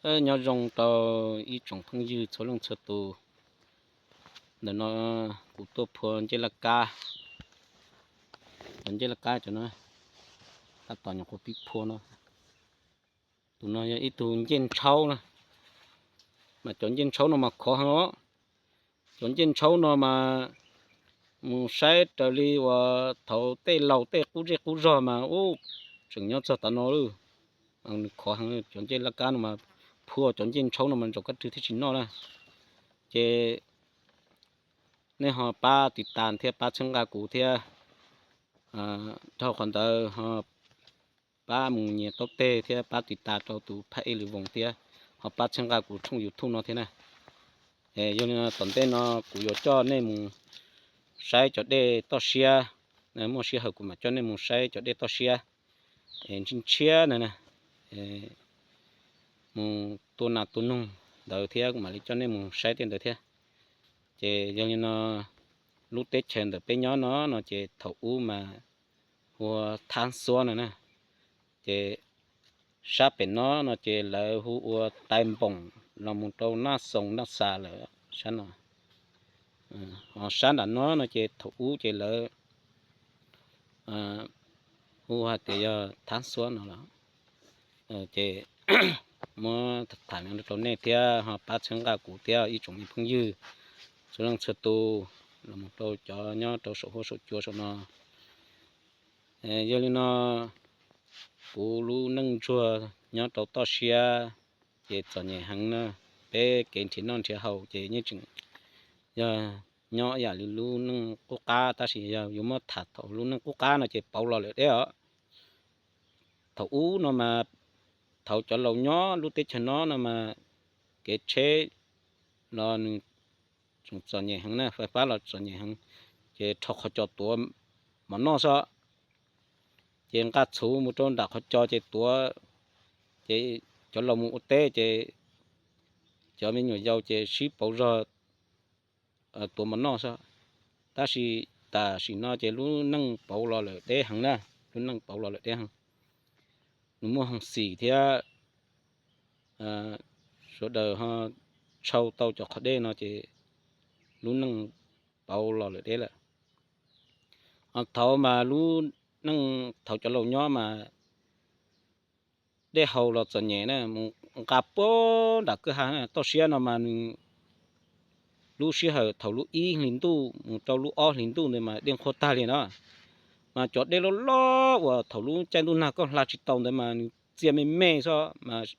Nyob zoo rau ib tsoom phooj ywg txhua leej txhua tus. Ntawm no kuv tuaj phua ncej laj kab, cov ncej laj kab cov no, tab tom nyuam qhuav pib phua no. Tus no yog ib tug ncej ntshaub na, mas cov ncej ntshaub no mas khov heev os. Cov ncej ntshaub no mas mus saib raws li uas thaum tej laus tej qub zej qub zog mas ub, tseem nyob txog tav no lawm. Nws khov heev, cov ncej laj kab no mas phua cov ncej ntshaub no mas ntsaum kab rwg thiaj tsis noj na. Ces nej ho pab tiv tas thiab pab txhawb nqa kuv thiab, dhau qhov ntawd ho pab mus nyias taub teg thiab pab tiv tas rau tus phaj ej Lwm Voos thiab, ho pab txhawb nqa kuv tshooj YouTube no thiab na. Yog li no tom ntej no kuv yuav coj nej mus saib cov dej toj siab, muaj sij hawm kuv mam coj nej mus saib cov dej toj siab es ntshiab ntshiab na, mus tua nas tua noog ntawd thiab kuv mam li coj nej mus saib tej ntawd thiab. Ces yog li no lub teb chaws ntawm peb nyob no no ces thaum ub mas hu ua Thab Xuab no na. Ces sab pem no no ces lawv hu ua Tais Npoom los mus rau Naj Xoos Naj Xas lawm sab no. Ho sab nram no no ces thaum ub ces lawv hu hais tias yog Thab Xuab no los. Ces muab tham li no rau nej thiab ho pab txhawb nqa kuv thiab ib tsoom me phooj ywg txhua leej txhua tus los mus rau cov nyob rau saum huab saum cua saum no. Yog li no kuv lub neej ntsuag nyob rau toj siab ces txom nyem heev na. Peb kev nrhiav noj nrhiav haus ces yeej tseem yog nyob yam li lub neej qub qab, tab sis yog yuav muab tham thaum lub neej qub qab no ces pauv los lawm deb os. Thaum ub no mas thaum cov laus nyob lub teb chaws no no mas kev tsheb los nws tseem txom nyem heev na, fais fab los txom nyem heev, ces rho qhov cos tuav mov noj xwb. Ces nqa txhuv mus rau nram qhov cos ces tuav, ces cov laus mus ua teb ces cov me nyuam yaus ces sib pauv zog tuav mov noj xwb. Tab sis tam sim no ces lub neej pauv los lawm deb heev na, lub neej pauv los lawm deb heev. Nws muaj hoo xim thiab sawv daws ho tshau tau cov qhov dej no ces lub neej pauv los lawm deb lawm. Ho thaud mas lub neej thaud cov laus nyob mas dej haus los txom nyem na, mus nqa puag nram kwj ha toj siab no mas nws lub sij hawm thaum lub ib hlis ntuj mus rau lub ob hlis ntuj ntawd mas dej nqhuab tag li no. Mas cov dej loj loj uas thaum lub caij ntuj nag koj hla tsis tau ntawd mas nws txia me me xwb mas